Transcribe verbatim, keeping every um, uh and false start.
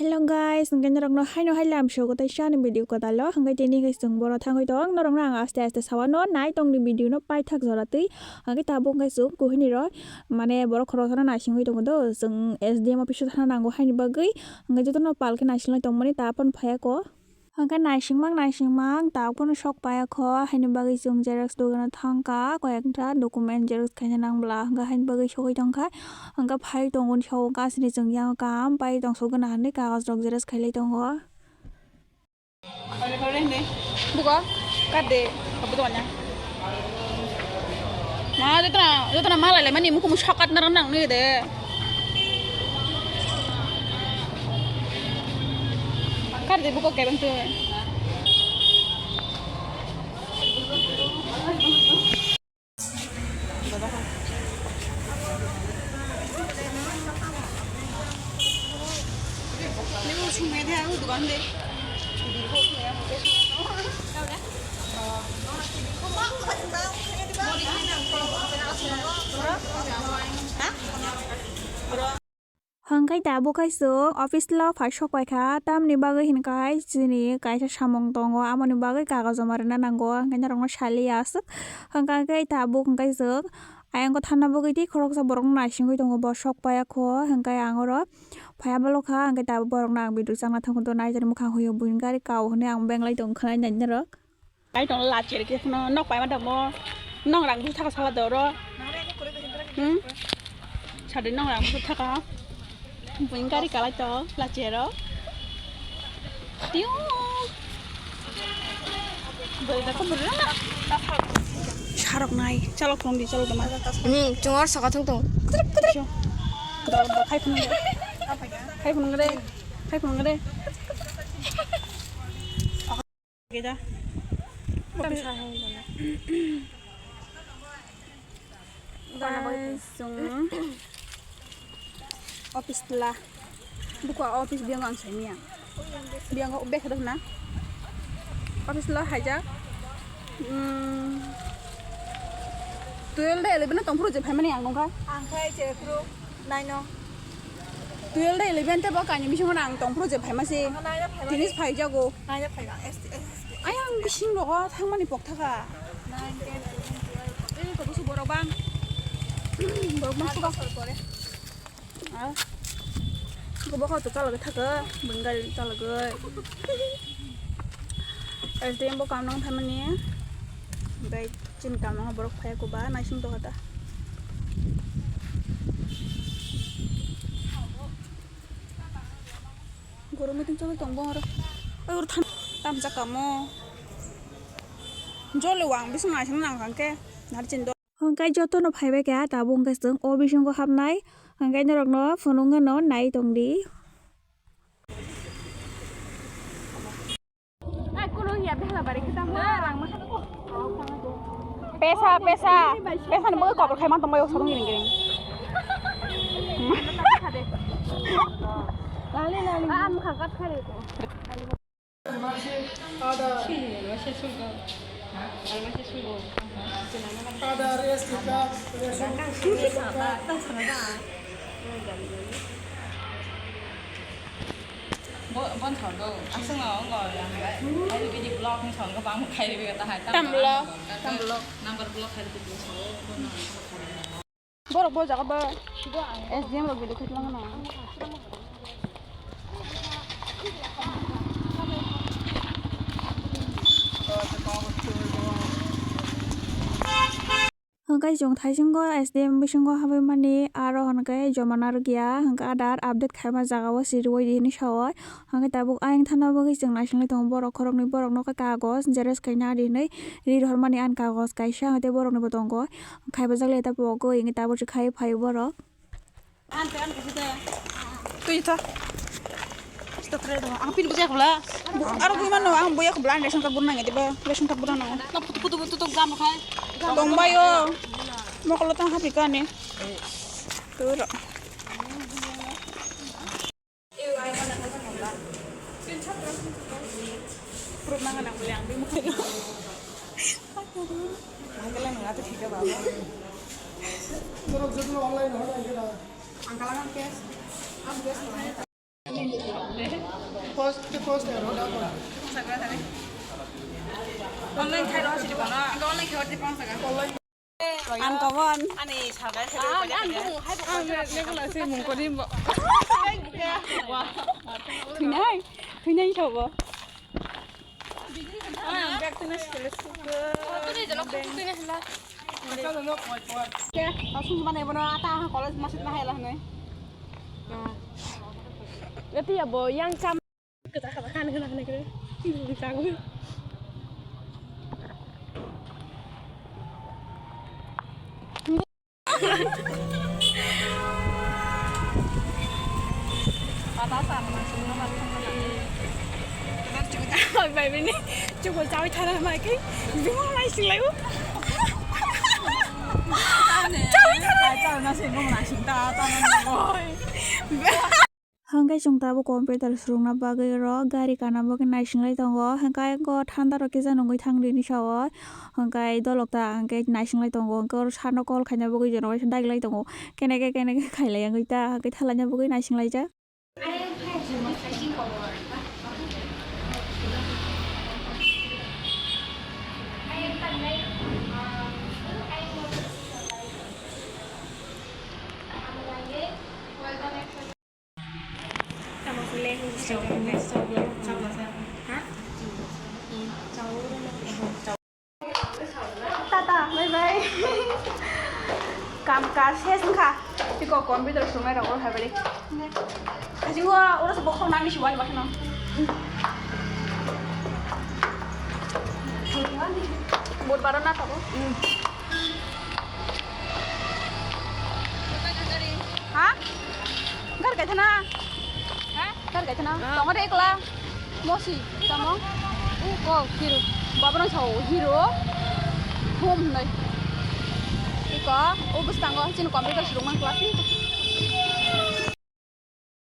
Hello guys, hwnkhe norokno haino hai lam sugo tei chani video kwtalo, hwnkhe tini hwnkhe chwng bono thangwi tong, norokno ang aste aste sawano nai tongni video no paithak jora twi, hwnkhe tabuk hwnkhe chwng kuhini rw mane borok khoroksa no naisingwi tongo do, chwng S D M office o thana nango haini bagwi, hwnkhe jotono pal khe naisinglai tongmani ta phano phaiya kho. Hwnkhe naisingmang naisingmang tabuk phano sok paiya kho, haini bagwi chwng xerox dogano thangkha, koi ekta document xerox khaina nang bwla, hwnkhe haini bagwi sogwi tongkha, hwnkhe phai tongo, sabo gasini chwng yang kaham pai tong sogwna hinwi kagoj rok xerox khailai tongo. Bugo, kar de, kabu donya. Ma, jotono, jotono malai lai mani mukumu sokat nang nang ni de. Kar de bugo kebeng tu. Hwnkhe tabuk khe chwng office o phai sok paikha, tamni bagwi hinkhe chini kaisa samung tongo, amoni bagwi kagoj joma rwna nango, hwnkhe norokno saliya aswk. Hwnkhe tabuk hwnkhe chwng ayang o thangna bagwi tei khoroksa borokno naisingwi tongo, bo sok paiya kho, hwnkhe ang oro phaiya bolokha, hwnkhe tabuk borokno ang video changna thangwi tongo, naijani mwkhang hwnwi buini gari kao hwnwi ang benglai tongkha nainani norok. Ai tong lachi rikhe phano nok paima damo. Nong rang busa thaka sala doro. Hmm? Sadi nong rang busa thaka. Buin gari kalai to lachi ro. Tiu. Bari da ko bari na. Sarok nai. Chalok thong di, chalok dama. Hmm, chungo saka thong thong. Dor, dor, khai phunung de. Khai phunung de. Khai phunung de. Geda. Tam sa hai dana. Guys, chwng office la. Buka office biang ang sainia. Biang o bek na. Office la haijak. Hmm. Twelve de eleven na tongphuru je phaimani ang nongkha. Ang khai je phuru. Nine o. Twelve de eleven te bo kaini bisingo ang tongphuru je phaima se. Ang nine o phaima. Tini phaijago. Nine o phaiba. S T, S T. Ayang bising rogo thangmani pokthaka. Nine, ten, eleven, twelve. Ei to busu borok bang. Borok bang suka. Bosor pore. Ah. Ko bokol to chalagwi thaka. Bengali chalagwi. S D M bo kam nang thamani. Bai. Chini kamung borok phai kuba naising tokha ta. Guru meeting choli tong bong oro. Oi oro than tamsa kamo. Jole wang bising naising nang kangke. Nar chin do. Hwnkhe jotono phaibai kha tabuk hwnkhe chwng o bisingo hapnai. Hwnkhe norokno phunukgwno nai tongdi. Pesa, pesa, pesa ni bagwi kobor khai man tongbaio, sodong giring giring. Bo, bon thor do. Aswk no, ngo, yang, hai, video blog ni thor, ngo bang khai ribi ta hai. Tam vlog, tam vlog. Number block khai ribi thor, bon no. Borok bo jaga ba S D M rok video khaitlangna. Hwnkhe chwng thaisingo S D M bisingo habwi mani, aro hwnkhe joma narwkya, hwnkhe adar update khaima jagao siriwi di hinwi saui. Hwnkhe tabuk ayang thana bagwi chwng naisinglai tongo, borok khoroknwi borokno khe kagoj xerox khaina adi hinwi ri rohormani ani kagoj kaisa hwnkhe boroknibo tongo, khaibajakle ta pogwi hwnkhe tabuk se khai phaio borok. Twi tha. Ang pin bujai khobla. Aro bui mano, ang buya khobla, ang ration card burna ngai diba, ration card burna ngai. Na putu putu putu tok jam khai. Dong bai o. Mokolo tang hapi kani. Turo. Proof nang nang bole ang bimukhaino. Ang kala nang ate thika baba. Norok jotono online hor ang kala. Ang kala nang cash. Ang cash. Post ke post ya roda ko. Online khai ro sidi kono. Ang online khai ro sidi kono. Online. Ang kabon. Ani salgai salgai. Ang level ase mungkoni bo. Thinai, thinai sabo. Ang bag thinai sile suka. Thinai jalo thinai hila. Ke, asung mana bono ata college masuk na hela hanai. Eti ya bo yang kam. Kwchak kwchak khan hwnna hwnwi kwrwi. Chagwi. Bai bini chukbo chawi thana mai kai bini mai singlai o. Chawi thana. Chawi na singmo na singta ta na boy. Hwnkhe chwng tabuk computer swrwngna bagwi oro gari kana bagwi naisinglai tongo, hwnkhe ayang o thanda rok kisa nungwi thang rini sa-o, hwnkhe dolok ta hwnkhe naisinglai tongo, hwnkhe oro sano call khaina bagwi joto waisa daglai tongo, keneke keneke khailai wngwi ta hwnkhe thalaina bagwi naisinglai jak. Tata, bye bye. Kam kaam ses wngkha. Tiko computer sungai rok hai bari. Hajingo oro se bokhok nangni siwani bakhano. Bot baro na tabo. Ha? Gar kaithana? Ha? Gar kaithana? Ah. Tongo de ekla. Mosi, tamo? U ko hero. Babarang sao hero. Home hnai. Iko, o bwskango chini computer swrwngmani class ni.